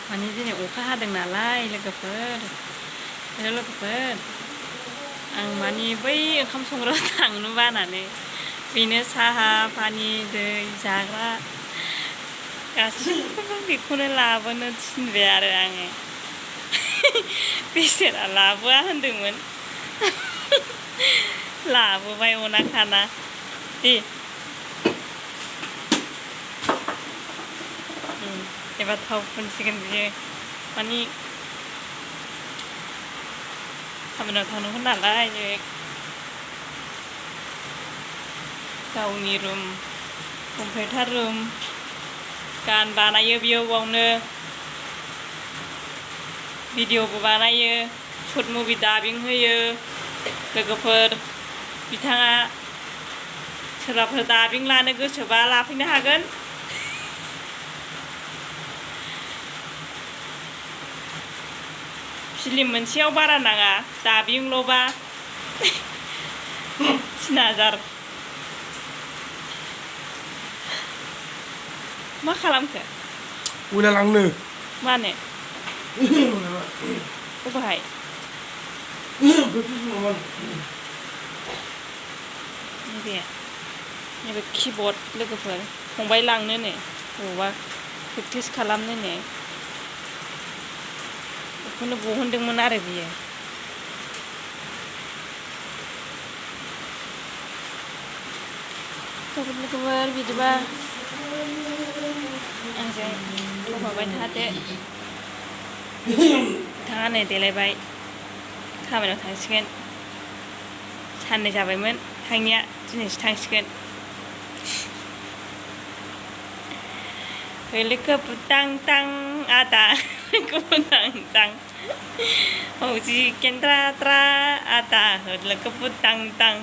วันนี้ที่เนี่ยअखा हादों नालाय लोगोफोर आं मानि बै ओंखाम संग्रायाव थांनो बानानै बेनो साहा पानि दै जाग्रा गासिखौबो बेखौनो लाबोनो थिनबाय आरो आङो बेसेरा लाबोआ होनदोंमोन लाबोबाय अना खाना दे एबार थाव फुनसिगोन बियो मानि खामानियाव थांनांगौ नालाय गावनि रुम कम्पिउटार रुम गान बानायो बियो बावनो भिडिअबो बानायो शर्ट मुभि डाबिं होयो लोगोफोर बिथाङा सोरबाफोर डाबिं लानो गोसोबा लाफैनो हागोन फिल्म मोनसेयाव बारा नाङा डाबिंल'बा 3000 मा खालामखो उला लांनो मानो अबहाय नैबे किबर्ड लोगोफोर फंबाय लांनो नो बबावबा प्रेक्टिस खालामनो नो बेखौनो बहनदोंमोन आरो बियो लोगोफोर बिदिबा आंजों माबाबाय थादो बिथाङा नै देलायबाय खामानियाव थांसिगोन साननै जाबायमोन थाङिया दिनैसो थांसिगोन लोगो बुटां टां आदा लोगो बुटां टां हौजी केन्द्रा ट्रा आदा लोगो बुटां टां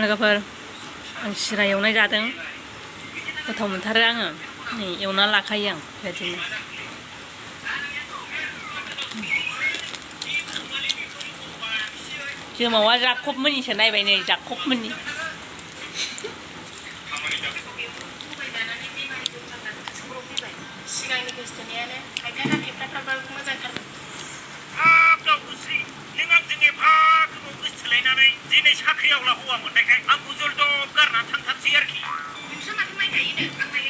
लोगोफोर आं सिरा एवनाय जादों गोथाव मोनथारो आङो नै एवना लाखायो आं बेबायदिनो जोमावा जाखब मोननिसो नायबाय नै जाखब मोननि सिगांनि गोसोथोनायानो खायफाना खेबथाफ्राबो मोजांथार नों आंजों एफा गोबाव गोसोथोलायनानै दिनै साख्रियावला हौवा मोननायखाय आंखौ जलदब गारनानै थांथारसै आरोखि नोंसो माथो माइ गायोनो आं माइ